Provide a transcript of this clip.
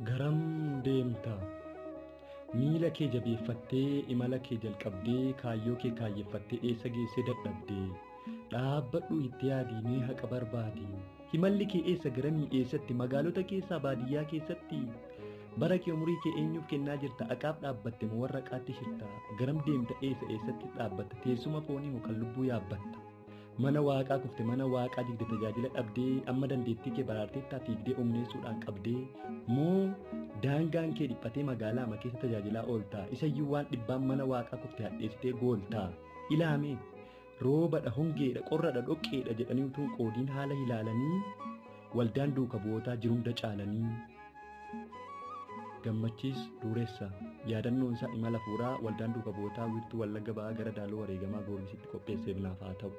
Garam deemta? Miila kee jabeeffattee, imala kee jalqabdee, kaayyoo kee kaayyeffattee eessa geessee dadhabdee? Dhaabbadhu itti yaadii mee haqa barbaadi. Himalli kee eessa garamii eessatti? Magaalota keessaa baadiyyaa keessatti? Bara kee umurii kee eenyuuf kennaa jirta? Aqaaf dhaabbatte moo warra aqaatti shirta? Garam deemta eessa eessatti dhaabbatta? Teessuma foonii moo kan lubbuu yaabbatta? Mana waaqaa kufte mana waaqaa jigde tajaajila dhabdee amma dandeettii kee baraarteettaa fiigdee omneessuudhaan qabdee moo daangaan kee dhiphatee magaalaa ama keessa tajaajilaa oolta isayyuu waan dhibbaan mana waaqaa kufte hadheessitee goolta ilaame roobadha hongeedha qorradha dhoqqeedha jedhanii utuu qoodiin haala ilaalanii waldaan duuka bu'ootaa jirunda caalanii. Gammachiis Dureessa yaadannoon isaa imala fuuraa waldaan duuka bu'ootaa wiirtuu Wallagga ba'aa gara Daaloo Wareegamaa Goorgisitti qopheesseef naaf haa ta'u.